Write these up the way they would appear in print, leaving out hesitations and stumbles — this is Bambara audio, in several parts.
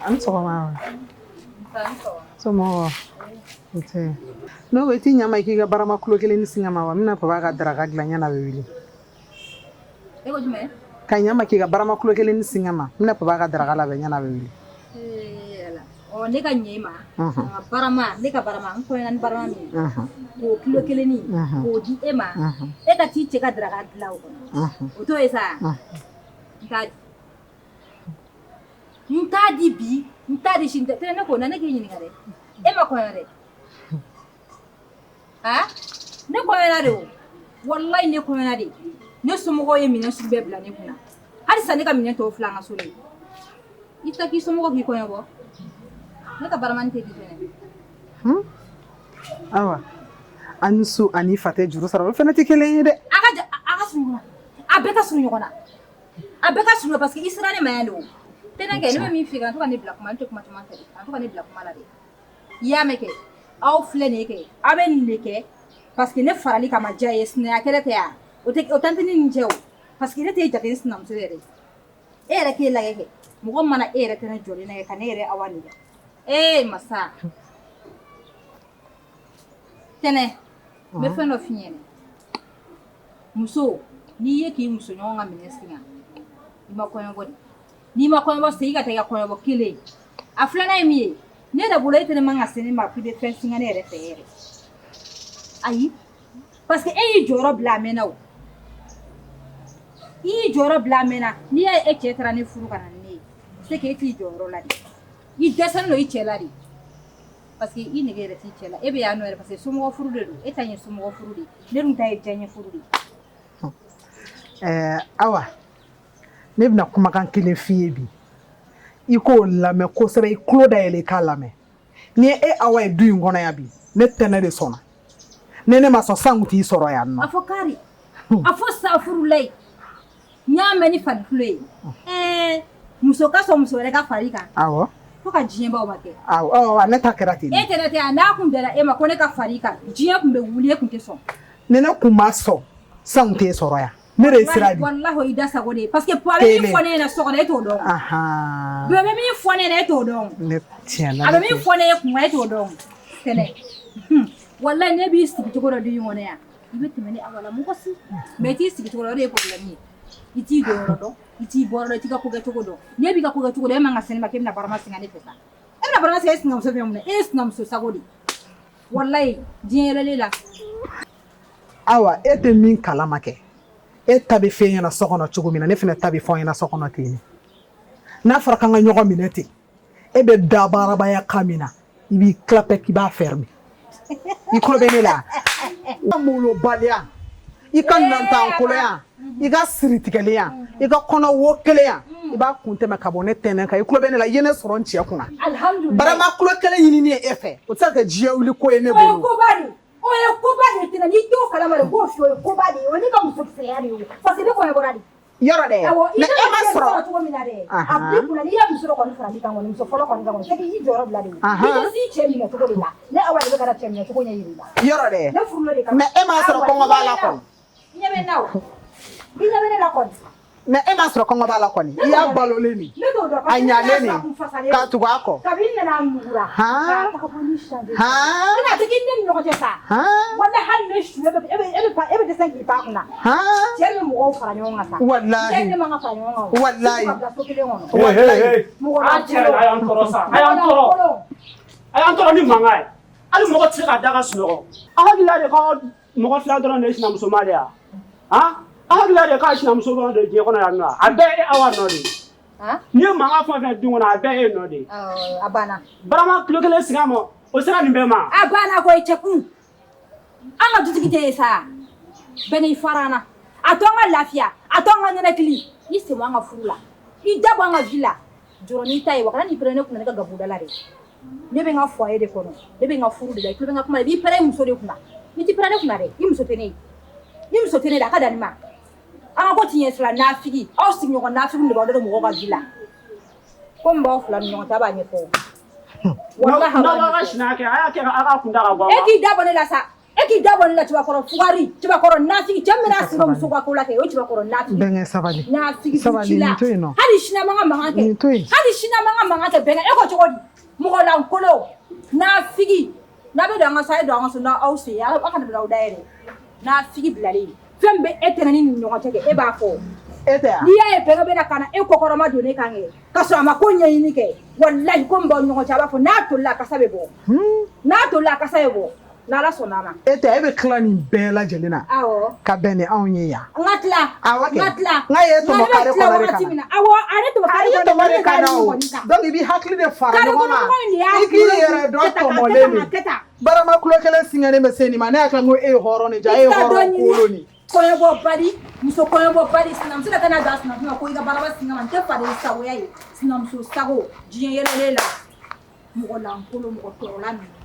An sɔgɔma. Somɔgɔw? Nse. Ne ko i t'i ɲa n ma i k'i ka barama kulo kelen ni singa n ma wa? N bɛna papa ka daraka dilan yan'a bɛ wuli. E ko jumɛn? Ka ɲa n ma k'i ka barama kulo kelen ni singa n ma. N bɛna papa ka daraka labɛn yan'a bɛ wuli. Ee Ala. Ɔ ne ka ɲɛ i ma. Ka n ka barama, ne ka barama, n kɔɲɔna ni barama min ye. K'o kilo kelen ni k'o di e ma. E ka t'i cɛ ka daraka dilan o kɔnɔ. O t'o ye sa? N t'a di. N t'a di bi, n t'a di sini. Tɛ ne ko na ne k'i ɲininka dɛ. E ma kɔɲɔ dɛ. A ne kɔɲɔna de o. Walayi ne kɔɲɔna de. Ne somɔgɔw ye minɛn sugu bɛɛ bila ne kunna. Halisa ne ka minɛn tɔw filɛ an ka so de. I tɛ k'i somɔgɔw k'i kɔɲɔ bɔ. Ne ka baramani tɛ di fɛnɛ. Awa, a ni su ani fa tɛ juru sara, olu fana tɛ kelen ye dɛ. A ka surun ɲɔgɔn na. A bɛɛ ka surun ɲɔgɔn na. A bɛɛ ka surun parce que i sera ne ma yan de o. Tɛnɛ kɛ ne bɛ min f'i ye, kana to ka ne bila kuma, ne tɛ kuma caman fɛ dɛ. Kana to ka ne bila kuma la dɛ. I y'a mɛn kɛ, aw filɛ nin ye kɛ, aw bɛ nin de kɛ parce que ne farali kama diya ye, sinaya kɛlɛ tɛ yan. O tɛ o tɛ ne ni cɛ o. Parce que ne t'e jate n sinamuso yɛrɛ ye. E yɛrɛ k'e lajɛ kɛ, mɔgɔ mana e yɛrɛ tɛnɛ jɔlen lajɛ ka ne yɛrɛ Awa lajɛ. Ee masa. Tɛnɛ, n bɛ fɛn dɔ f'i ɲɛna. Muso, n'i ye k'i muso ɲɔgɔn ka minɛn singa, i ma kɔɲɔbɔ de. N'i ma kɔɲɔbɔ, segin ka taa i ka kɔɲɔbɔ kelen. A filanan ye min ye, ne yɛrɛ bolo e tɛ ne man ka se ne ma k'i bɛ fɛn singa ne yɛrɛ fɛ yɛrɛ. Ayi, parce que e y'i jɔyɔrɔ bila a mɛnna o. I y'i jɔyɔrɔ bila a mɛnna. N'i y'a ye e cɛ taara ne furu ka na ni ne ye, c'est que e t'i jɔyɔrɔ la de. I dɛsɛlen don i cɛ la de. Parce que i nege yɛrɛ t'i cɛ la. E bɛ yan nɔ yɛrɛ parce que somɔgɔ furu de don. E ta ye somɔgɔ furu de ye. Ne dun ta ye diyaɲɛ furu de ye. Ɛɛ Awa, ne bɛna kumakan kelen f'i ye bi. I k'o lamɛn kosɛbɛ, i tulo dayɛlɛ i k'a lamɛn. Ni ye e Awa ye du in kɔnɔ yan bi, ne tɛnɛ de sɔnna. Ni ne ma sɔn, san kun t'i sɔrɔ yan nɔ. A fɔ kari. A fɔ safurulayi. N y'a mɛn ni fali tulo ye. Ɛɛ muso ka sɔn muso wɛrɛ ka fari kan. Awɔ. Fo ka diɲɛ baw ma kɛ. Awɔ, ne ta kɛra ten. E tɛnɛ tɛ yan, n'a kun bɛnna e ma ko ne ka fari kan, diɲɛ kun bɛ wuli, e kun tɛ sɔn. Ni ne kun ma sɔn, san kun t'e sɔrɔ yan. Ne de ye sira di. Walahi i da sago de ye parce que a bɛ min fɔ ne ɲɛna so kɔnɔ e t'o dɔn. A bɛ min fɔ ne ɲɛna e t'o dɔn. Ne tiɲɛ na. A bɛ min fɔ ne ye kuma e t'o dɔn. Tɛnɛ. Walahi ne b'i sigi cogo dɔ du in kɔnɔ yan. I bɛ tɛmɛ ne Awa la mɔgɔ si. Mais i t'i sigi cogo dɔn, o de ye problème ye. I t'i don yɔrɔ dɔn, i t'i bɔ yɔrɔ dɔn, i t'i ka ko kɛ cogo dɔn. Ne b'i ka ko kɛ cogo dɔn, e man ka se ne ma k'e bɛna barama singa ne fɛ sa. E bɛna barama singa e sinamuso fɛ mun na? E ye sinamuso sago de ye. Walahi diɲɛ yɛlɛlen la. Awa, e tɛ min kalama kɛ, e ta bɛ fɛn ɲɛna so kɔnɔ cogo min na, ne fana ta bɛ fɔ ɲɛna so kɔnɔ ten. N'a fɔra k'an ka ɲɔgɔn minɛ ten, e bɛ dabarabaya kan min na, i b'i clapet k'i b'a fermer. I tulo bɛ ne la? Molobaliya, i ka nantankoloya, i ka siritigɛlenya, i ka kɔnɔ wo kelenya, i b'a kun tɛmɛ ka bɔ ne tɛnɛn kan. I tulo bɛ ne la? I ye ne sɔrɔ n cɛ kunna. Alhamdulilayi. Barama kulo kelen ɲinini ye e fɛ, o tɛ se ka kɛ diɲɛ wuli ko ye ne O ye bolo. koba de ye. O ye koba de ye Tɛnɛ, n'i t'o kalama de k'o f'i ye, o ye koba de ye. O ye ne ka musokisɛya de ye o. Parce que ne kɔɲɔ bɔra de. Yɔrɔ dɛ, Awɔ, i mais kan e ka ma fɛn sɔrɔ. sɔrɔ cogo min na dɛ. A bil'i kunna n'i ye muso dɔ kɔni farali kan kɔni, muso fɔlɔ kɔni kan kɔni, c'est que i jɔyɔrɔ bila de. I tɛ s'i cɛ minɛ cogo de la. Ne Awa de bɛ ka na cɛ minɛ cogo ɲɛ yir'i la. Yɔrɔ dɛ. Ne furula de kama. Mais e m'a sɔrɔ kɔngɔ b'a la kɔni. I ɲɛ bɛ n na o. I ɲɛ bɛ ne la kɔni. Mais e m'a sɔrɔ kɔngɔ b'a la kɔni. I y'a balolen de. Ne t'o dɔn. A ɲalen de. K'a tugu a kɔ. Kabini nana a mugura. Han. K'a tagabolo changer. Han. E n'a tɛ k'i ne ni ɲɔgɔn cɛ sa. Han. Walahi hali ne su e bɛ e bɛ e bɛ e bɛ dɛsɛ k'i pan kunna. Han. Cɛ bɛ mɔgɔw fara ɲɔgɔn kan sa. Walahi. Cɛ ne man ka fara ɲɔgɔn kan o. Walahi. Ka bila so kelen kɔnɔ. Walahi. Mɔgɔ A cɛ a y'an tɔɔrɔ sa, a y'an tɔɔrɔ. A y'an tɔɔrɔ ni mankan ye. Hali mɔgɔ tɛ se ka da ka sunɔgɔ. Aw hakili la de k'aw mɔgɔ fila dɔrɔn de ye sinamusoma de ye wa? Han? Aw hakili la de k'a sinamuso dɔrɔn de ye diɲɛ kɔnɔ yan nɔ wa? A bɛɛ ye Awa nɔ de ye. N'i ye mankan fɛn o fɛn du kɔnɔ, a bɛɛ ye e nɔ de ye. A banna. Barama kilo kelen sigi a ma, o sera nin bɛɛ ma. A banna koyi cɛkun. An ka dutigi tɛ ye sa. Bɛɛ n'i fara an na. A to an ka lafiya, a to an ka nɛnɛkili. I sen bɔ an ka furu la. I da bɔ an ka vie la. Jɔrɔ n'i ta ye wa, kana n'i pɛrɛn ne kunna ne ka gabuguda la dɛ. Ne bɛ n ka foyer de kɔnɔ. Ne bɛ n ka furu de la. I tulo bɛ n ka kuma la. I b'i pɛrɛn i muso de kunna. I t'i pɛrɛn ne kunna dɛ. I muso tɛ ne ye. I muso tɛ ne la, a ka dan nin ma. An ka ko ti ɲɛ sira nafigi. Aw sigiɲɔgɔn nafigi de b'aw da don mɔgɔw ka vie la. Ko min b'aw fila ni ɲɔgɔn cɛ, a b'a ɲɛfɔ. Walahi a b'a N'aw b'a ka ɲɛfɔ. sinaya kɛ, a y'a kɛ a ka kun da ka bɔ a E ma. k'i da bɔ ne la sa. E E k'i da bɔ ne la cɛbakɔrɔ fugari, cɛbakɔrɔ nafigi, cɛ min bɛna sigi muso ka ko la kɛ, o ye cɛbakɔrɔ nafigi. Bɛnkɛ sabali. Nafigi Sabali, la. nin to yen nɔ. Hali sini an man ka mankan kɛ. Nin to yen. Hali sini an man ka mankan kɛ bɛnkɛ, e ko cogo di? Mɔgɔ lankolon, nafigi. N'a bɛ don an ka so, a ye don an ka so n'aw sen ye, aw kana don n'aw da ye dɛ. Nafigi bilalen. Fɛn min bɛ e tɛnɛ ni ɲɔgɔn cɛ kɛ, e b'a fɔ. E tɛ yan. N'i y'a ye bɛnkɛ bɛna ka na e kɔkɔrɔma don ne kan kɛ, ka sɔrɔ a ma ko ɲɛɲini kɛ, walahi ko min b'aw ni ɲɔgɔn cɛ, a b'a fɔ n'a tolila a kasa bɛ bɔ. N'a tolila a kasa bɛ bɔ. N'Ala sɔnna a ma. E tɛ, e bɛ tila nin bɛɛ lajɛlen na. Awɔ. Ka bɛn ni anw ye yan. N ka tila. Awɔ kɛ. N ka tila. N ka ye tɔmɔ Nka ne bɛ kare tila kɔnɔ de wagati ka min na. na. Awɔ, a ne tɔmɔ kare A ye kɔnɔ, tɔmɔ ne de ka b'a na o. ɲɔgɔn kan. Donc i b'i hakili de fara Kare ɲɔgɔn kɔnɔ kan. mɔgɔ in de y'a I k'i kunkolo yɛrɛ kɛ dɔn tan, ka kɛ tɔmɔlen tan, de. ka kɛ tan. Barama kulo kelen singɛnnen bɛ se nin ma, ne hakili la ko e ye hɔrɔn de ja, e ye I t'a dɔn hɔrɔn ɲini. kolon de. Kɔɲɔbɔ bali, muso kɔɲɔbɔ bali, sinamuso ka taa n'a don a sinamuso ma ko i ka barama singa ma, n tɛ faden sagoya ye. Sinamuso sago, diɲɛ yɛlɛlen la. Mɔgɔ lankolon, mɔgɔ tɔɔrɔla ninnu.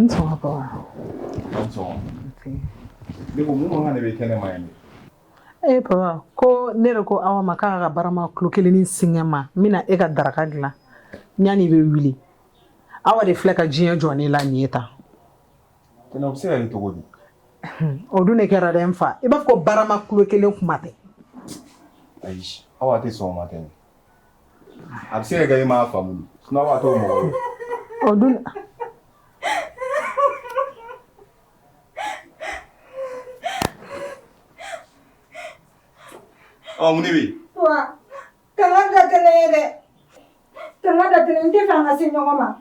N sɔgɔma papa. N sɔgɔma. Ne ko mun mankan de bɛ kɛnɛ ma yan de? Eh papa, ko ne de ko Awa ma k'a ka barama kulo kelen ni singɛ ma, n bɛna e ka daraka dilan yanni i bɛ wuli. Awa de filɛ ka diɲɛ jɔ ne la nin ye tan. Tɛnɛ, o bɛ se ka kɛ cogo di? O dun de kɛra dɛ n fa. I b'a fɔ ko barama kulo kelen kuma tɛ. Ayi, Awa tɛ sɔn o ma Tɛnɛ. A bɛ se ka kɛ e m'a faamu, sinon Awa t'o mɔgɔ ye. O dun Ɔ, mun de bɛ yen? Wa, kana da tɛnɛ ye dɛ. Kana da tɛnɛ, n tɛ fɛ an ka se ɲɔgɔn ma.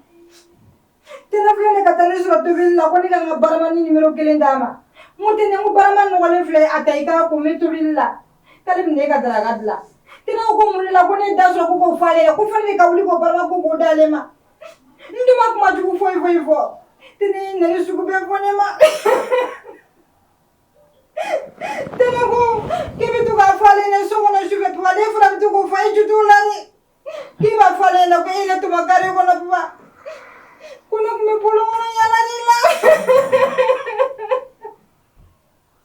Tɛnɛ filɛ nin ka taa ne sɔrɔ tobili la, ko ne ka n ka baramani nimero kelen d'a ma. N ko tɛnɛ, n ko barama nɔgɔlen filɛ, a ta i k'a ko n bɛ tobili la. K'ale bɛna e ka daraka dilan. Tɛnɛ ko ko mun de la ko ne ye da sɔrɔ ko k'o fɔ ale ye, ko fo ne de ka wuli k'o barama ko k'o d'ale ma. N dun ma kuma jugu foyi foyi fɔ. Tɛnɛ ye nɛni sugu bɛɛ fɔ ne ma. Tɛnɛ ko k'i bɛ to k'a fɔ ale ɲɛna so kɔnɔ sufɛ, papa, ale fana bɛ to k'o fɔ e ju t'o la dɛ. K'i b'a fɔ ale ɲɛna ko e ne tɔmɔ kare kɔnɔ, papa. Ko ne tun bɛ bolo kɔnɔ yaala de la.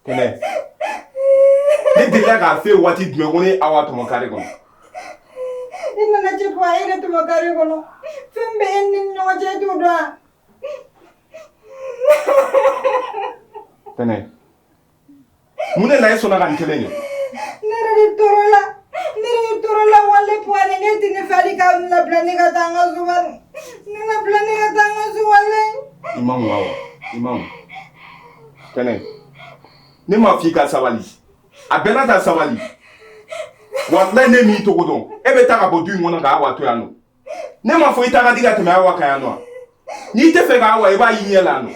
Tɛnɛ, ne delila k'a f'e ye waati jumɛn ko ne ye Awa tɔmɔ kare kɔnɔ? I nana cɛ papa, e ne tɔmɔ kare kɔnɔ. Fɛn min bɛ e ni ne ɲɔgɔn cɛ, e t'o dɔn wa? Tɛnɛ, mun de la e sɔnna ka nin kelen kɛ? Ne yɛrɛ de tɔɔrɔ la. Ne yɛrɛ de tɔɔrɔ la wale papa, ne tɛ ne fɛ hali k'a labila ne ka taa n ka so wale. Ne labila ne ka taa n ka so wale. I ma mun wa? I ma mun? Tɛnɛ, ne m'a f'i ka sabali. A bɛɛ n'a ta sabali. Walayi ne m'i togo dɔn. E bɛ taa ka bɔ du in kɔnɔ ka Awa to yan nɔ. Ne m'a fɔ i taa ka di ka tɛmɛ Awa kan yan nɔ. N'i tɛ fɛ ka Awa, i b'a y'i ɲɛ la yan nɔ.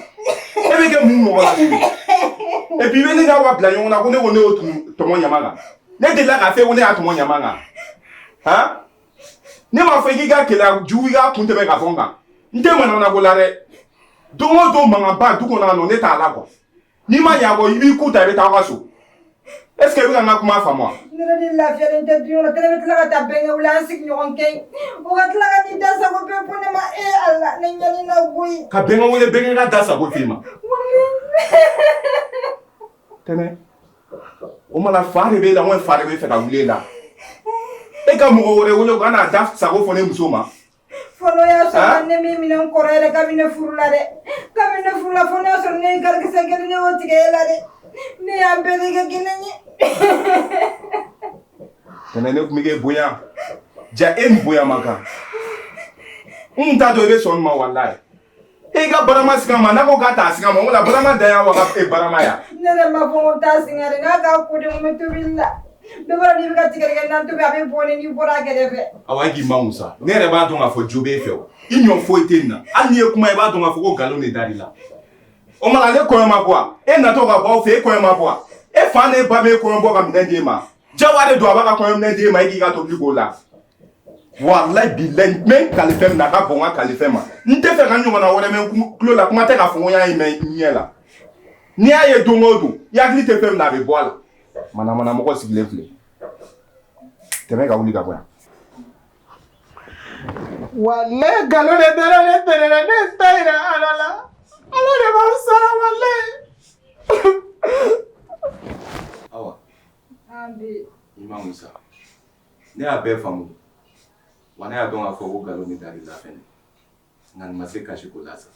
E bɛ kɛ mun mɔgɔ la tuguni? Et puis i bɛ ne ni Awa bila ɲɔgɔn na ko ne ko ne y'o tɔmɔ ɲama kan. Ne delila k'a f'e ko ne y'a tɔmɔ ɲama kan. Han? Ne m'a fɔ i k'i ka keleya jugu i k'a kun tɛmɛ ka bɔ n kan. N tɛ manamana ko la dɛ. Don o don mankanba du kɔnɔ yan nɔ, ne t'a la quoi. N'i ma ɲɛ a kɔ, i b'i ku ta i bɛ taa aw ka so. Est ce que i bɛ ka n ka kuma faamu wa? Ne yɛrɛ de lafiyalen tɛ du kɔnɔ. Tɛnɛ bɛ tila ka taa bɛnkɛ wele, an sigiɲɔgɔn kɛ yen. O ka tila ka n'i da sago bɛɛ fɔ ne ma. E Ala, ne ɲani na koyi. Ka bɛnkɛ wele, bɛnkɛ ka da sago f'i ma. Tɛnɛ, o ma la fa de b'e la, n ko fa de bɛ fɛ ka wuli e la. E ka mɔgɔ wɛrɛ wele o ka n'a da sago fɔ ne muso ma. Fɔlɔ y'a sɔrɔ ne min minɛ n kɔrɔ yɛrɛ kabini ne furu la dɛ. Kabini ne furu la, fo ne y'a sɔrɔ ne ye garikisɛ kelen ne y'o tigɛ e la dɛ. Ne y'an bɛɛ de kɛ kelen ye. Tɛnɛ, ne tun bɛ k'e bonya. Ja e ni bonya man kan. N tun t'a dɔn i bɛ sɔn nin ma walayi. E ka barama singa ma, n'a ko k'a t'a singa ma, o la barama dan y'aw ka barama ya. Ne yɛrɛ m'a fɔ ko n t'a singa dɛ, n'a k'a ko de n bɛ tobili la. Bɛɛ b'a dɔn n'i bɛ ka tigɛdɛgɛ nan tobi, a bɛ bɔn n'i bɔra a kɛrɛfɛ. Awa, e k'i makun sa. Ne yɛrɛ b'a dɔn k'a fɔ jo b'e fɛ o. I ɲɔ foyi tɛ nin na. Hali n'i ye kuma, i b'a dɔn k'a fɔ ko nkalon de dar'i la. O ma ale kɔɲɔ ma bɔ wa? E natɔ ka bɔ aw fɛ, e kɔɲɔ ma bɔ wa? E fa n'e ba b'e kɔɲɔ bɔ ka minɛn d'e ma. Jagoya de don a b'a ka kɔɲɔ minɛn d'e ma, e k'i ka tobili k'o la. Walayi bilayi, n bɛ n kali fɛn min na, a ka bɔn n ka kali fɛn ma. N tɛ fɛ ka n ɲɔgɔnna wɛrɛ mɛn tulo la, kuma tɛ k'a fɔ ko n y'a ye mɛn n ɲɛ la. N'i y'a ye don o don, i hakili tɛ fɛn min na, a bɛ bɔ a la. Manamana mɔgɔ sigilen filɛ. Tɛmɛ ka wuli ka bɔ yan. Walayi nkalon de dara ne tɛnɛ na, ne ta yira Ala la. Ala de b'aw sara walayi. Awa. An bi. I ma mun sa. Ne y'a bɛɛ faamu. Wa ne y'a dɔn k'a fɔ ko nkalon de dar'i la fɛnɛ. Nka nin ma se kasi ko la sa.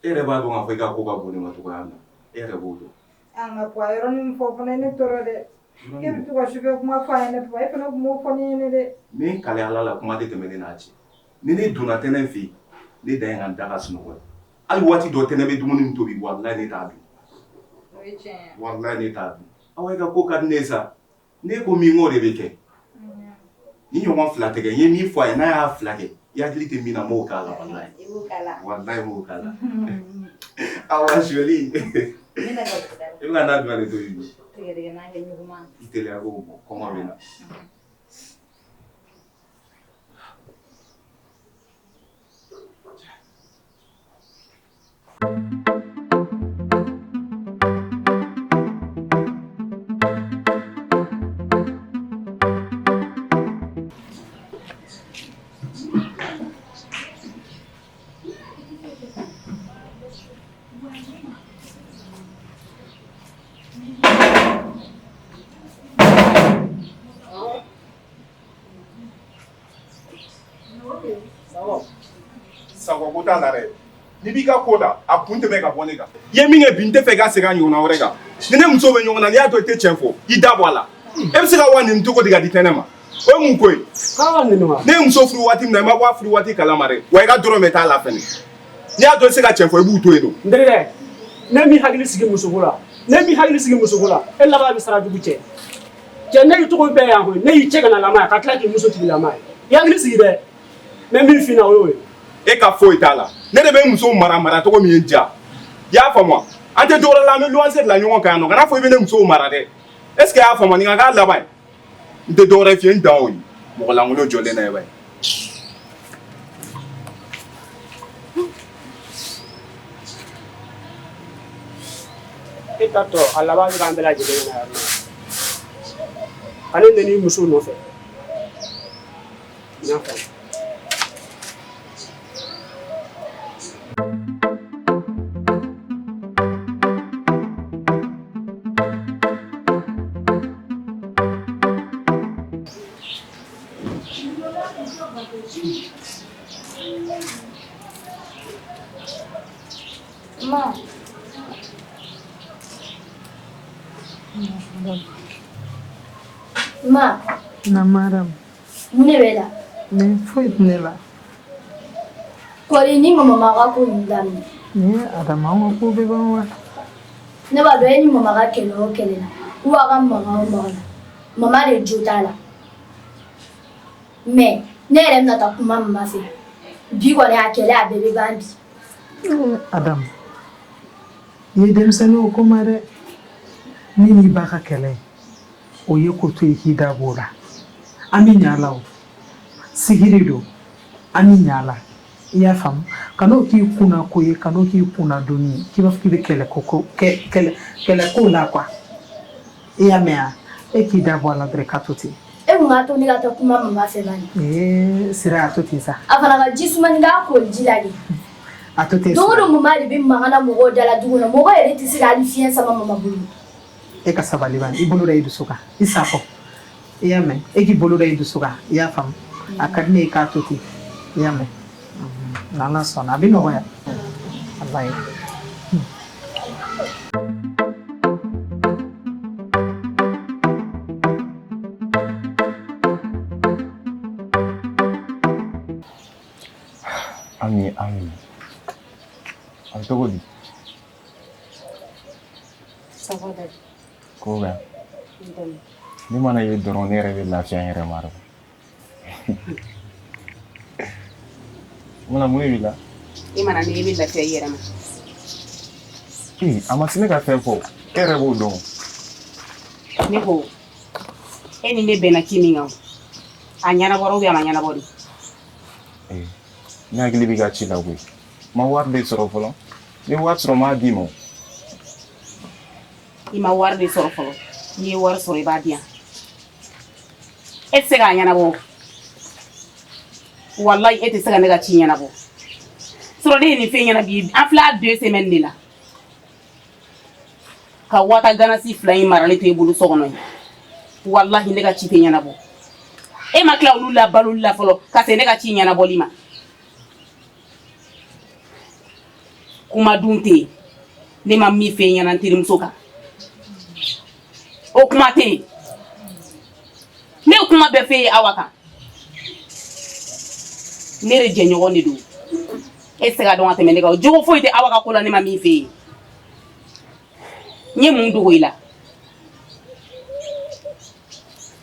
E yɛrɛ b'a dɔn k'a fɔ i ka ko ka bon ne ma cogoya min na. E yɛrɛ b'o dɔn. An ka papa yɔrɔnin min fɔ fana ye ne tɔɔrɔ dɛ. E bɛ to ka sufɛ kuma fɔ a ɲɛna papa e fana tun b'o fɔ ne ɲɛna dɛ. N bɛ n kali Ala la kuma tɛ tɛmɛ ne n'a cɛ. Ni ne donna tɛnɛ fɛ yen, ne dan ye ka n da ka sunɔgɔ ye. Hali waati dɔ tɛnɛ bɛ dumuni min tobi walayi ne t'a dun. O ye tiɲɛ ye. Walayi ne t'a dun. Awa e ka ko ka di ne ye sa. Ne ko min k'o de bɛ kɛ. Ni ɲɔgɔn fila tɛ kɛ n ye min fɔ a ye n'a y'a fila kɛ i hakili tɛ min na n b'o k'a la walayi. I b'o k'a la. Walayi n b'o k'a la. Awa jolie. Ne bɛna ka bɔ da la. I bɛna na jumɛn de tobi bi? Tigɛdɛgɛ na kɛ ɲuguman. I teliya ko bɔ kɔngɔ bɛ n na. Sakɔ ko t'a la dɛ. N'i b'i ka ko la, a kun tɛmɛ ka bɔ ne kan. I ye min kɛ bi n tɛ fɛ i ka segin a ɲɔgɔnna wɛrɛ kan. Ni ne muso bɛ ɲɔgɔn na n'i y'a dɔn i tɛ tiɲɛ fɔ, i da bɔ a la. E bɛ se ka wa neni cogo di ka di tɛnɛ ma? O ye mun ko ye? K'a neni wa? Ne ye muso furu waati min na, i ma bɔ a furu waati kalama dɛ. Wa i ka dɔrɔmɛ t'a la fɛnɛ. N'i y'a dɔn i tɛ se ka tiɲɛ fɔ, i b'u to yen nɔ. N terikɛ, ne m'i hakili sigi musoko la. Ne m'i hakili sigi musoko la. E laban bɛ sara jugu cɛ. Cɛ ne y'i tɔgɔ bɛɛ yan koyi. Ne y'i cɛ ka na lama ye ka tila k'i muso tigilama ye. I hakili sigi dɛ. N bɛ min f'i ɲɛna o y'o ye. E ka foyi t'a la. Ne de bɛ muso mara mara cogo min ye n diya. I y'a faamu wa? An tɛ dɔwɛrɛ la, an bɛ luwanse de la ɲɔgɔn kan yan nɔ. Kana fɔ i bɛ ne muso mara dɛ. Est ce que i y'a faamu wa? Nin ka k'a laban ye. N tɛ dɔwɛrɛ f'i ye, n dan y'o ye. Mɔgɔ lankolon jɔlen na i b'a ye. E ta tɔ a laban bɛ k'an bɛɛ lajɛlen ɲɛna yan nɔ. Ka ne nɛni i muso nɔfɛ. N y'a faamu. Ma. Ma. Na madame. Mun de b'e la? Ne foyi tɛ ne la. Kɔri ni mama ma ka ko ninnu daminɛ. Ni Adama anw ka ko bɛ ban wa? Ne b'a dɔn e ni mama ka kɛlɛ o kɛlɛ la ou a ka mankan o mankan na mama de jo t'a la. Mais ne yɛrɛ bɛna taa kuma mama fɛ. Bi kɔni a kɛlɛ a bɛɛ bɛ ban bi. Adamu, i ye denmisɛnninw ko ma dɛ. Min n'i ba ka kɛlɛ o ye ko to yen k'i da b'o la. An bɛ ɲa a la o. Sigi de don. An bɛ ɲa a la. I y'a faamu? Kan'o k'i kunna ko ye, kan'o k'i kunna doni ye. K'i b'a fɔ k'i bɛ kɛlɛ ko kɛ kɛlɛ ko la quoi. I y'a mɛn wa? E k'i da bɔ a la dɔrɔn k'a to ten. E kun b'a to ne ka taa kuma mama fɛ bani. Ee Sira a to ten sa. A fana ka ji sumani k'a koli ji la de. A to ten. Don o don mama de bɛ mankan na mɔgɔw da la du kɔnɔ. Mɔgɔ yɛrɛ tɛ se ka hali fiɲɛ sama mama bolo. E ka sabali bani, i bolo da i dusu kan. I sakɔ. I y'a mɛn? E k'i bolo da i dusu kan. I y'a faamu? A ka di ne ye k'a to ten. I y'a mɛn? N'Ala sɔnna a bɛ nɔgɔya. Walayi. Ami, Ami. A bɛ cogo di? Ça va Dadi. Ko bɛ? Ne mana ye dɔrɔn ne yɛrɛ bɛ lafiya n yɛrɛ ma dɔrɔn. Munna mun de b'i la? E mana ne ye i bɛ lafiya i yɛrɛ ma. Ee, a ma se ne ka fɛn fɔ. E yɛrɛ b'o dɔn. Ne ko e ni ne bɛnna ci min kan a ɲɛnabɔra ou bien a ma ɲɛnabɔ de? Ee, ne hakili b'i ka ci la koyi. N ma wari de sɔrɔ fɔlɔ. Ni wari sɔrɔ n b'a d'i ma. I ma wari de sɔrɔ fɔlɔ. N'i ye wari sɔrɔ i b'a di yan. E tɛ se k'a ɲɛnabɔ. Walayi, e tɛ se ka ne ka ci ɲɛnabɔ. Sɔrɔ ne ye nin fɛn ɲɛna bi, an filɛ a 2 semaines de la. Ka wata ganasi fila in maralen to e bolo so kɔnɔ yen. Walahi, ne ka ci tɛ ɲɛnabɔ. E ma tila olu la baloli la fɔlɔ ka se ne ka ci ɲɛnabɔli ma. Kuma dun tɛ yen. Ne ma min f'e ɲɛna n terimuso kan. O kuma tɛ yen. Ne ye kuma bɛɛ f'e ye Awa kan. Ne de jɛɲɔgɔn de don. E tɛ se ka dɔn ka tɛmɛ ne kan. Jogo foyi tɛ Awa ka ko la ne ma min f'e ye. N ye mun dogo i la?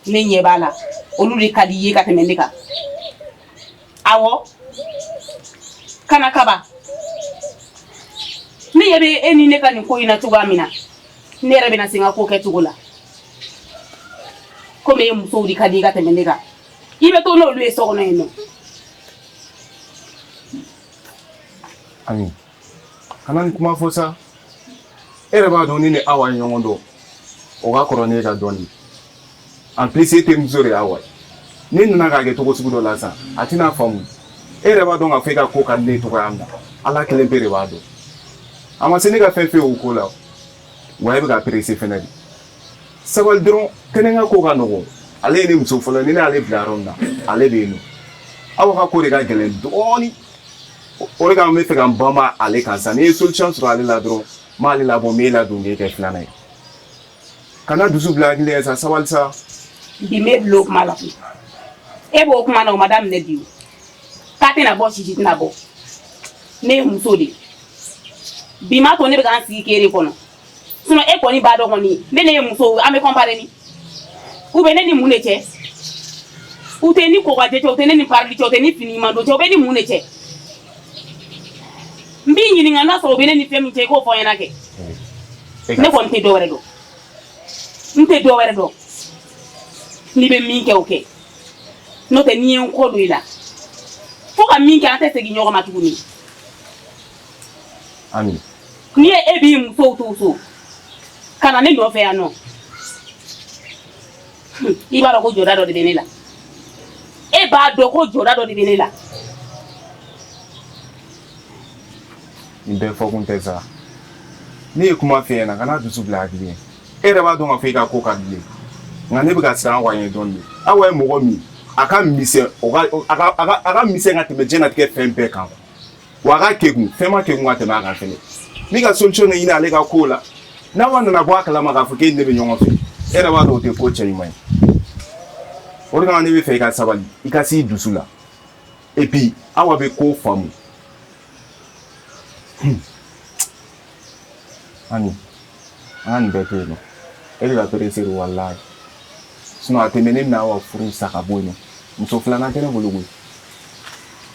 Ne ɲɛ b'a la, olu de ka di i ye ka tɛmɛ ne kan. Awɔ, kana kaba. Ne ɲɛ bɛ e ni ne ka nin ko in na cogoya min na, ne yɛrɛ bɛna se n ka ko kɛ cogo la. Komi e musow de ka di i ka tɛmɛ ne kan, i bɛ to n'olu ye so kɔnɔ yen nɔ. Ami, kana nin kuma fɔ sa. E yɛrɛ b'a dɔn, ne ni Awa ye ɲɔgɔn dɔn, o ka kɔrɔ ne ka dɔɔni. En plus, e terimuso de ye Awa ye. Ne nana k'a kɛ cogo sugu dɔ la sisan, a tɛna faamu. E yɛrɛ b'a dɔn k'a fɔ e ka ko ka di ne ye cogoya min na, Ala kelen pe de b'a dɔn. A ma se ne ka fɛn f'e ye o ko la. Wa e bɛ ka pressé fɛnɛ de. Sabali dɔrɔn, kɛnɛ ka ko ka nɔgɔn. Ale ye ne muso fɔlɔ, ni ne y'ale bila yɔrɔ min na, ale bɛ yen nɔ. Awa ka ko de ka gɛlɛn dɔɔni. O de kama n bɛ fɛ ka n banba ale kan sisan. N'i ye solution sɔrɔ ale la dɔrɔn, n b'ale labɔ, n b'e ladon k'e kɛ filanan ye. Kana dusu bila hakili la sa, sabali sa. Bi n b'e bila o kuma la koyi. E b'o kuma na, o ma daminɛ bi o. K'a tɛna bɔ, sisi tɛna bɔ. Ne ye muso de ye. Bi m'a to ne bɛ k'an sigi k'e de kɔnɔ. Sinon e kɔni b'a dɔn kɔni, ne ne ye muso, an bɛ comparer ni. U bɛ ne ni mun de cɛ? U tɛ ni kokajɛ cɛ, u tɛ ne ni parili cɛ, u tɛ ni fini ɲuman don cɛ, u bɛ ni mun de cɛ? N b'i ɲininka, n'a sɔrɔ u bɛ ne ni fɛn min cɛ, i k'o fɔ n ɲɛna kɛ. Ne kɔni tɛ dɔ wɛrɛ dɔn. N tɛ dɔ wɛrɛ dɔn. N'i bɛ min kɛ, o kɛ. N'o tɛ, n'i ye n kɔ don i la, fo ka min kɛ, an tɛ segin ɲɔgɔn ma tuguni. Ami. N'i ye e b'i musow to so ka na ne nɔfɛ yan nɔ, i b'a dɔn ko jɔda dɔ de bɛ ne la. E b'a dɔn ko jɔda dɔ de bɛ ne la. Nin bɛɛ fɔkun tɛ sa. Ne ye kuma f'e ɲɛna, kana dusu bila hakili ye. E yɛrɛ b'a dɔn k'a fɔ e ka ko ka di ye, nka ne bɛ ka siran Awa ɲɛ dɔɔni de. Awa ye mɔgɔ min, a ka misɛn, o ka a ka a ka a ka misɛn ka tɛmɛ diɲɛlatigɛ fɛn bɛɛ kan. Wa a ka kegun, fɛn ma kegun ka tɛmɛ a kan fɛnɛ. Ne ka solution de ɲini ale ka ko la. N'Awa nana bɔ a kalama k'a fɔ k'e ni ne bɛ ɲɔgɔn fɛ, e yɛrɛ b'a dɔn o tɛ ko cɛ ɲuman ye. O de kama ne bɛ fɛ i ka sabali, i ka s'i dusu la. Et puis Awa bɛ ko faamu. Ami, an ka nin bɛɛ to yen nɔ. E bɛ ka pressé de, walahi. Sinon a tɛ mɛn, ne bɛna Awa furu sa ka bɔ yen nɔ. Muso filanan tɛ ne bolo koyi.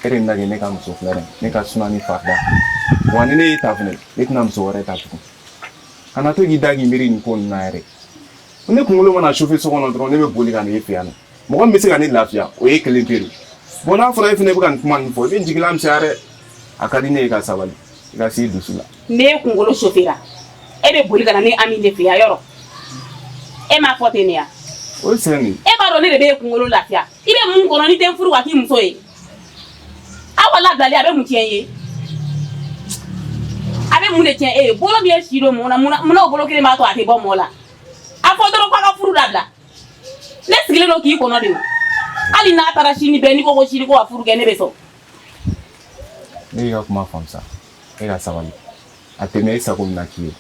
E de bɛna kɛ ne ka muso filanan ye, ne ka suna ni farida. Wa ni ne y'e ta fɛnɛ, ne tɛna muso wɛrɛ ta tugun. Kana to k'i da k'i miiri nin ko ninnu na yɛrɛ. Ne kunkolo mana chauffer so kɔnɔ dɔrɔn, ne bɛ boli ka na e fɛ yan nɔ. Mɔgɔ min bɛ se ka ne lafiya, o ye kelen pe de. Bon, n'a fɔra e fɛnɛ bɛ ka nin kuma ninnu fɔ, i bɛ n jigila misɛnya dɛ. A ka di ne ye ka sabali, i ka s'i dusu la. Ne kunkolo chauffera, e bɛ boli ka na ne Ami de fɛ yan yɔrɔ. E m'a fɔ ten de ya? O ye tiɲɛ de ye. E b'a dɔn ne de bɛ e kunkolo lafiya. I bɛ mun kɔnɔ n'i tɛ n furu ka k'i muso ye? Awa labilali, a bɛ mun tiɲɛ ye? A bɛ mun de tiɲɛ e ye? Bolo min ye si don mun na, munna o bolo kelen b'a to a tɛ bɔ mɔɔ la? A fɔ dɔrɔn k'a ka furu dabila. Ne sigilen don k'i kɔnɔ de o. Hali n'a taara sini bɛɛ, n'i ko ko sini ko ka furu kɛ, ne bɛ sɔn. Ne y'i ka kuma faamu sa. E ka sabali. A tɛmɛ e sago min na k'i ye.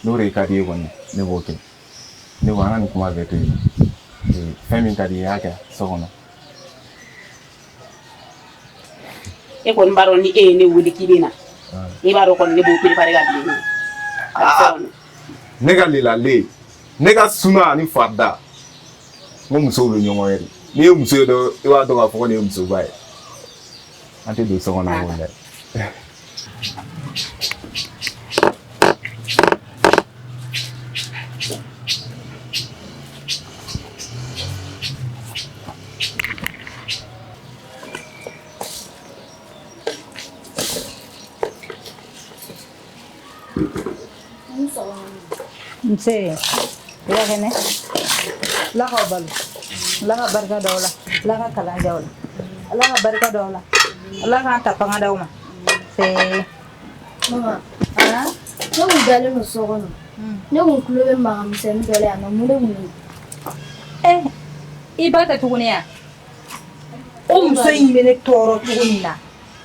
N'o de ka di e kɔni, ne b'o kɛ. Ne ko an ka nin kuma bɛɛ to yen. Fɛn min ka di i ye, i y'a kɛ so kɔnɔ. E kɔni b'a dɔn, ni e ye ne wele k'i bɛ na, i b'a dɔn kɔni ne b'o préparer ka bila i ɲɛ. Ne ka lelale, ne ka suna ani farida, n ko musow bɛ ɲɔgɔn ye de. N'i ye muso ye dɔrɔn, i b'a dɔn k'a fɔ ko nin ye musoba ye. An tɛ don so kɔnɔ ko dɛ. Nse, i ka kɛnɛ? Ala k'aw balo, Ala ka barika da aw la, Ala ka kalan diya aw la. Ala ka barika don aw la. Ala k'an ta fanga d'aw ma. Se. Mama, ne kun dalen don so kɔnɔ. Ne kun tulo bɛ mankan misɛnnin dɔ la yan nɔ, mun de kun Eh, i ba tɛ tuguni ya? O muso in bɛ ne tɔɔrɔ cogo min na,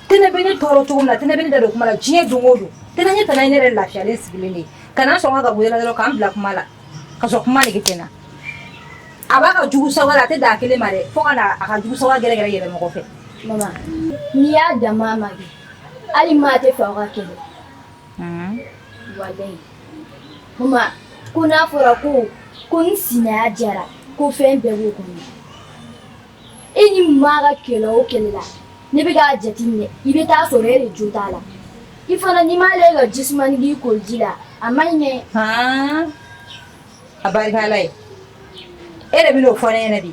Tɛnɛ bɛ ne tɔɔrɔ cogo min na, Tɛnɛ bɛ ne da don kuma la diɲɛ don o don. Tɛnɛ ɲɛ tana ye ne yɛrɛ lafiyalen sigilen de ye. Kana sɔn ka bɔ dɔrɔn k'an bila kuma la, ka sɔrɔ kuma nege tɛ n na. A b'a ka jugu sawa la, a tɛ dan a kelen ma dɛ, fo ka na a ka jugu sawa gɛrɛgɛrɛ yɛlɛ mɔgɔ fɛ. Mama, n'i y'a dan maa ma kɛ, hali maa tɛ fɛ aw ka kɛlɛ. Walayi. Mama, ko n'a fɔra ko n sinaya jara, ko fɛn bɛɛ b'o kɔnɔ. E ni maa ka kɛlɛ o kɛlɛ la, ne bɛ k'a jateminɛ, i bɛ taa sɔrɔ e de jo t'a la. I fana n'i m'ale ka jisumani k'i koliji la, a man ɲi dɛ. Han, a barika Ala ye. E de bɛn'o fɔ ne ɲɛna bi.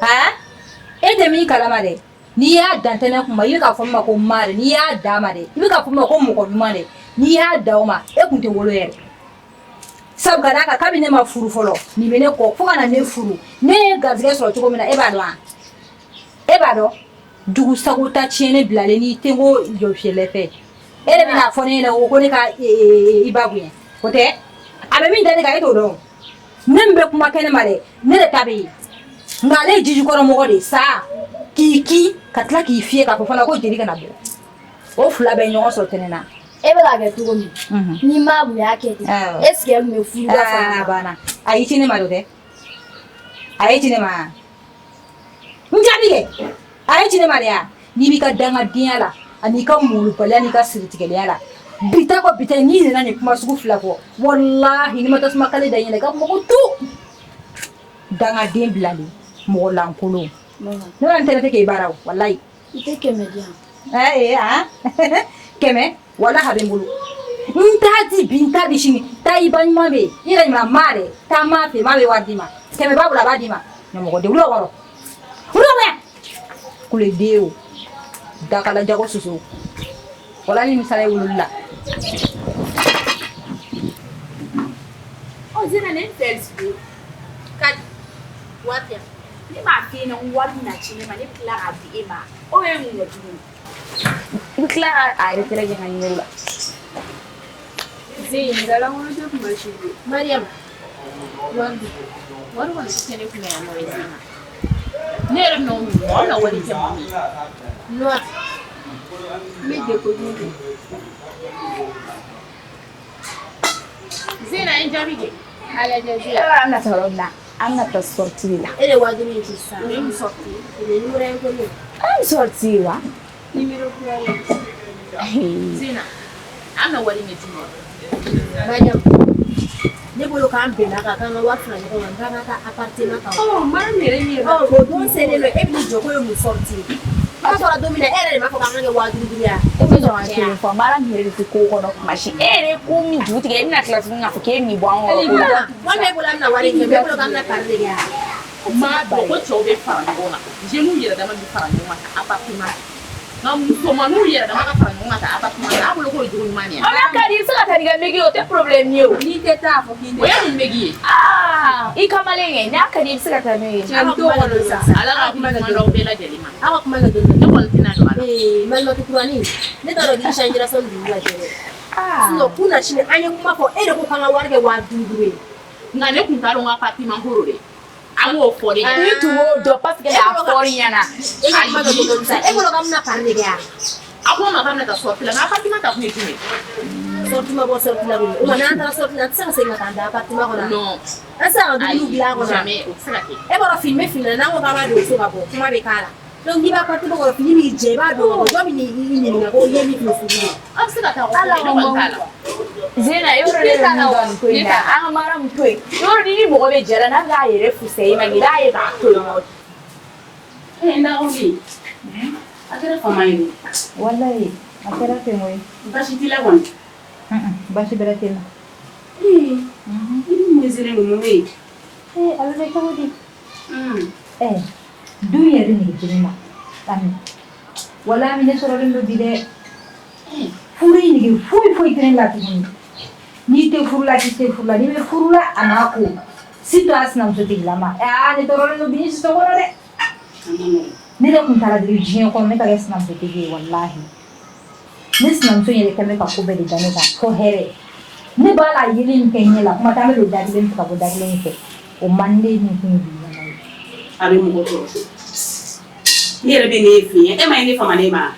Han, e tɛ min kalama dɛ. N'i y'a dan Tɛnɛ kun ma, i bɛ k'a fɔ min ma ko ma dɛ, n'i y'a dan ma dɛ, i bɛ k'a fɔ min ma ko mɔgɔ ɲuman dɛ, n'i y'a dan o ma, e kun tɛ wolo yɛrɛ. Sabu ka d'a kan kabini ne ma furu fɔlɔ, nin bɛ ne kɔ fo ka na ne furu. Ne ye garijɛgɛ sɔrɔ cogo min na, e b'a dɔn wa? E b'a dɔn? Jugu sago ta tiɲɛnen bilalen n'i tenko jɔ fiyɛlɛ fɛ. E de bɛna fɔ ne ɲɛna ko ne ka i ba bonya. O tɛ? A bɛ min da ne kan, e t'o dɔn. Ne min bɛ kuma kɛnɛ ma dɛ, ne de ta bɛ yen. Nka ale ye jijukɔrɔ mɔgɔ de ye sa, k'i kin ka tila k'i fiyɛ k'a fɔ fana ko jeli kana bɔ. O fila bɛ ɲɔgɔn sɔrɔ tɛnɛ na. E bɛ k'a kɛ cogo min, n'i m'a kun y'a kɛ ten, est ce que e tun bɛ furu ka fara A banna. A y'i ci ne ma do dɛ. A y'i ci ne ma. N jaabi kɛ. A y'i ci ne ma de ya. N'i b'i ka dangadenya la, ani i ka molobaliya n'i ka siritigɛlenya la, bi ta kɔ bi ta n'i nana nin kuma sugu fila fɔ, walahi n'i ma tasuma kale da i ɲɛna, i ka kuma ko tu. Dangaden bilalen, mɔgɔ lankolon. Ne kɔni tɛ ne k'e baara o, walayi. I tɛ 100 di yan. Eh, ah. 100 wala a bɛ n bolo. N t'a di bi, n t'a di sini. Taa i ba ɲuman bɛ yen. I yɛrɛ ɲuman maa dɛ. Taa maa fɛ yen, maa bɛ wari d'i ma. 100 b'a bolo, a b'a d'i ma. Ɲamɔgɔden, wuli ka bɔ a kɔrɔ. Wuli ka bɔ yan. Kuleden o. Dakala jago soso. Wala ni misala ye wululi la. Ɔ Zena ne fɛ sigi. Kadi waati ne m'a f'i ɲɛna ko wari bɛna ci ne ma, ne bɛ tila k'a di e ma. O ye mun ye tuguni? I bɛ tila k'a retrait kɛ n ka numéro la. Zeyi, dalankolon tɛ kuma si ye. Mariam. Wari dun? Wari kɔni tɛ ne kun yan nɔ ye Zena. Ne yɛrɛ bɛna o mun? Mɔgɔ bɛna wari kɛ mun ye? Noir. N bɛ dekodun kɛ. Zena, n jaabi kɛ. A lajɛ Zena. An bɛna taa yɔrɔ min na, an bɛna taa sortie de la. E de wa duuru in ci sisan. O ye mun sortie ye? O ye numéro inconnu ye. An bɛ sortie ye wa? Numéro kura ye. Zena, an bɛna wari in kɛ jumɛn ye? Mariam, ne bolo k'an bɛnna kan k'an ka wari fara ɲɔgɔn kan k'an ka taa appartement kan. Ɔ Mariam yɛrɛ min ye. Ɔ o don selen don e bɛn'i jɔ k'o ye mun sortie ye? N'a fɔra don min na e yɛrɛ de b'a fɔ k'an ka kɛ 5000 5000 ye wa? E bɛ sɔn ka kelen fɔ, Mariam yɛrɛ de tɛ ko kɔnɔ kuma si. E yɛrɛ ye ko min ju tigɛ, e bɛna tila tuguni k'a fɔ k'e bɛn'i bɔ an kɔrɔ ko la. Walima e bolo an bɛna wari in kɛ, e bolo k'an bɛna pari de kɛ wa? Maa dɔn ko cɛw bɛ fara ɲɔgɔn kan, jeunes yɛrɛ dama bɛ fara ɲɔgɔn kan ka appartement nka musomaninw yɛrɛ dama ka fara ɲɔgɔn kan ka appartement a bolo k'o ye jogo ɲuman de ye. Ala ka di, i bɛ se ka taa n'i ka megi ye, o tɛ problème ye o. N'i tɛ taa a fɔ k'i tɛ. O ye mun megi ye? Aa i kamalen kɛ, n'a ka di i bɛ se ka taa n'o ye. Aw ka kuma ka don sa. Ala ka kuma ɲuman d'aw bɛɛ lajɛlen ma. Aw ka kuma ka don. Ne kɔni tɛna don a la. Ee malimatu kurani, ne t'a dɔn k'i changera sani dugu ka jɛ dɛ. Sinon kunna sini an ye kuma fɔ e de ko k'an ka wari kɛ 5000 5000 ye. Nka ne kun t'a dɔn ko appartement ko don dɛ. An b'o fɔ de. N'i tun b'o dɔn parce que a fɔr'i ɲɛna. E ka kuma ka don sa. E bolo k'an bɛna pari de kɛ wa? A ko n ma k'an bɛna taa sortie la, nka appartement ta kun ye jumɛn ye? Sortie ma bɔ sortie la koyi. O ma n'an taara sortie la an tɛ se ka segin ka taa an da appartement kɔnɔ. Non. An tɛ se ka dumuni dilan a kɔnɔ. Jamais, o tɛ se ka kɛ. E b'a dɔn fini bɛ fini na, n'an ko k'an b'a don so ka bɔ kuma bɛ k'a la. Donc n'i b'a appartement kɔnɔ fini b'i jɛ i b'a don ka bɔ jɔn bɛ n'i ɲininka ko i ye min fini sugu ye? Aw bɛ se ka taa o kɔfɛ, ne kɔni t'a la. Zena, yɔrɔ ne bɛ min dɔn nin ko in na, an ka Mariam to yen. Yɔrɔ ni ni mɔgɔ bɛ jɛ la, n'a bɛ k'a yɛrɛ fisaya i ma, i b'a ye k'a to yen nɔ. Ee n dɔgɔnin, a kɛra fama ye dɛ. Walayi, a kɛra ten koyi. Baasi t'i la kɔni? Baasi bɛrɛ tɛ n na. Ee, i ni mun selen don, mun bɛ yen? Ee a bɛ kɛ cogo di? Ɛɛ du in yɛrɛ nege tɛ ne na Ami. Walayi Ami ne sɔrɔlen don bi dɛ. Furu in nege foyi foyi tɛ ne la tuguni. N'i tɛ furu la k'i tɛ furu la, n'i bɛ furu la a n'a ko. Surtout a sinamusotigilama. Aa ne tɔɔrɔlen don bi ni soso kɔnɔ dɛ. A ma nɔgɔn. Ne yɛrɛ kun taara deli diɲɛ kɔnɔ ne ka kɛ sinamusotigi ye, walahi. Ne sinamuso in yɛrɛ kɛlen bɛ ka ko bɛɛ de da ne kan fo hɛrɛ. Ne b'a la yeli min kɛ ɲɛ la, kuma tɛ an bɛ don da kelen fɛ ka bɔ da kelen fɛ. O man di ne ni kun ye bi walahi. A bɛ mɔgɔ tɔɔrɔ. Ne yɛrɛ bɛ ne f'i ye, e ma ye ne fama ne ma.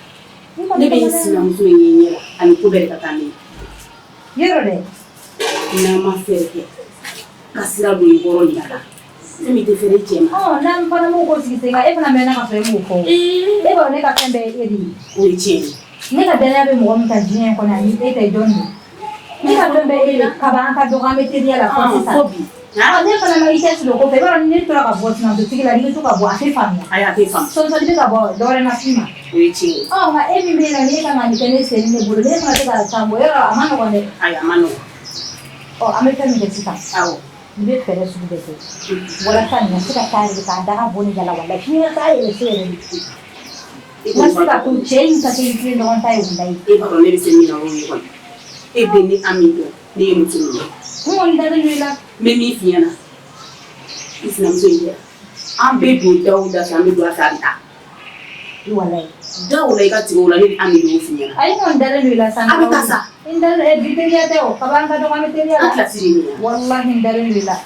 Ne bɛ n sinamuso in ye ɲɛ la, ani ko bɛɛ de ka taa ne ye. Yɔrɔ dɛ. N'an ma fɛɛrɛ kɛ ka sira don i kɔrɔ nin la, fɛn min tɛ fɛrɛ i cɛ ma. Ɔ, n'an fana m'o ko sigi sen kan, e fana mɛnna ka sɔrɔ e m'o fɔ o. E b'a dɔn ne ka fɛn bɛɛ ye e de ye. O ye tiɲɛ ye. Ne ka danaya bɛ mɔgɔ min kan diɲɛ in kɔnɔ, ani e tɛ, jɔn don? Ne ka fɛn bɛɛ ye e de ye kaban an ka dɔgɔ, an bɛ teriya la fo sisan. Fo bi. Ɔ, ne fana ma i cɛsiri o ko fɛ. I b'a dɔn ne tora ka bɔ sinamusotigi la, n'i bɛ to ka bɔ, a tɛ faamuya. Ayi, a tɛ faamu. Sɔɔni sɔɔni i bɛ ka bɔ, dɔ wɛrɛ na s'i ma. O ye tiɲɛ ye. Ɔ, nka e min bɛ yen nɔ, n'e kan ka nin kɛ ne sen ni ne bolo, ne fana tɛ ka kan bɔ, yɔrɔ a ma nɔgɔn dɛ. Ayi, a ma nɔgɔn. Ɔ, an bɛ fɛn min kɛ sisan. Awɔ. N bɛ fɛɛrɛ sugu bɛɛ kɛ walasa nin ka se ka taa yɛrɛ k'a daga bɔ ne da la, walahi. F'i ka taa yɛrɛ so yɛrɛ de. E N ka se ka to cɛ in ka kɛ n kelen dɔrɔn ta ye, walahi. E b'a dɔn ne bɛ se min na, o ye kɔni. E bɛ ne Ami dɔn, ne ye muso min ye. N kɔni dalen don i la. N bɛ min f'i ɲɛna, i sinamuso in tɛ. An bɛ don da o da fɛ, an bɛ don a fɛ, a bɛ taa. Walahi. Da o la, i ka tigɛ o la, ne bɛ Ami de y'o f'i ɲɛna. Ayi, n kɔni dalen don i la sa. A bɛ taa sa. N dalen bi teriya tɛ o, kaban an ka dɔgɔ, an bɛ teriya la. An kilasi de ye nin ye. Walahi, n dalen don i la.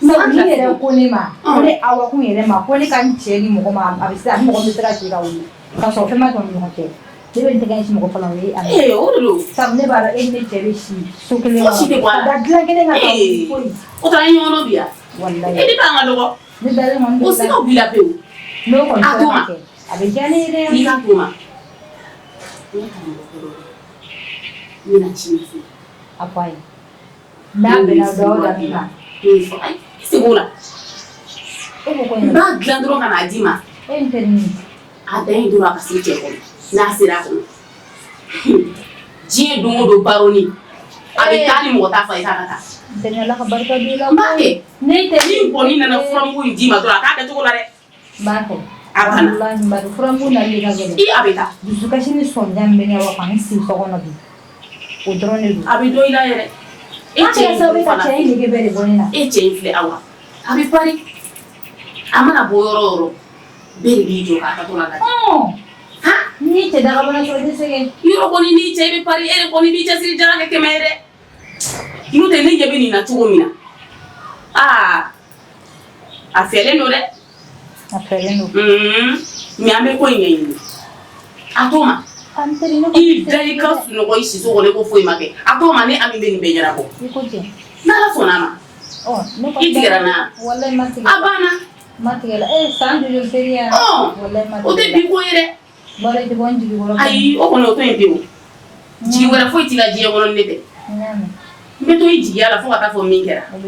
Sabu ni yɛrɛ ko ne ma, ko ne Awa kun yɛrɛ ma, ko ne ka n cɛ di mɔgɔ ma, a bɛ se, a ni mɔgɔ min bɛ se ka si ka wuli ka sɔrɔ fɛn ma tɛmɛ u ni ɲɔgɔn cɛ. Ne bɛ n tɛgɛ ɲɛsin mɔgɔ fɔlɔ ma, o ye Ami. Ee, o de don. Sabu ne b'a dɔn e ni ne cɛ bɛ si so kelen Fosi tɛ bɔ a la. ka da dilan kelen kan ka Ee, foyi. O taara ɲɔgɔn dɔn bi yan. Walahi. E ni b'an ka dɔgɔ. Ne dalen kɔni don O i la. sigaw b'i la pewu. N'o kɔni A sera to ka ma. kɛ, a bɛ diya ne ye dɛ. N'i ka to ma. Ne karamɔgɔ dɔ bɛ yen. N bɛna ci ɲɛfɔ. A fɔ a ye. N'a bɛnna da o da min ma. N'o ye fɔ, ayi, i sigi o la. E ko ko N b'a dilan dɔrɔn ka n'a d'i ma. E n terinin. A dan ye dɔrɔn a ka se cɛ kɔnɔ. N'a sera a kɔnɔ, diɲɛ don o don baroni. A bɛ taa ni mɔgɔ t'a fɔ a ye k'a ka taa. N terinin, Ala ka barika don i la. N b'a kɛ. Ne tɛ. Ni n kɔni nana furamugu in d'i ma dɔrɔn, a k'a kɛcogo la dɛ. N b'a kɛ. A banna. Walahi, n b'a kɛ. Furamugu nali de ka gɛlɛn. I a bɛ taa. Dusukasi ni sɔnja min bɛ ne la ka n sigi so kɔnɔ bi, o dɔrɔn de don. A bɛ dɔn i la yɛrɛ. E An cɛ kɛra in sababu ye ka fana. cɛ in nege bɛɛ de bɔ ne na. E cɛ in filɛ Awa. A bɛ pari. A mana bɔ yɔrɔ o yɔrɔ, bɛɛ de b'i jɔ k'a tatɔ la lajɛ. N'i ye cɛ dagabana sɔrɔ, i tɛ sɛgɛn. Yɔrɔ kɔni n'i cɛ i bɛ pari, e de kɔni b'i cɛsiri jara kɛ kɛmɛ ye dɛ. N'o tɛ ne ɲɛ bɛ nin na cogo min na. Aa, a fɛlen don dɛ. A fɛlen don. Mais an bɛ ko in ɲɛɲini. A to ma. An teri, ne I da i ka sunɔgɔ i siso kɔnɔ, i ko foyi ma kɛ. A to ma, ne Ami bɛ nin bɛɛ ɲɛnabɔ. I ko ten. N'Ala sɔnna a ma. Ɔ, ne kɔni I tigɛra n na. Walahi, n ma tigɛ. A banna. N ma tigɛ la. E san joli joli teriya. Ɔn. Walahi, n ma O tɛ tigɛ la. bi ko ye dɛ. Bɔra i tɛ bɔ n jigi kɔrɔ. Ayi, o kɔni o to yen pewu. Jigi wɛrɛ foyi t'i la diɲɛ kɔnɔ ni ne tɛ. N y'a mɛn. N bɛ to i jigiya la fo ka taa fɔ min kɛra.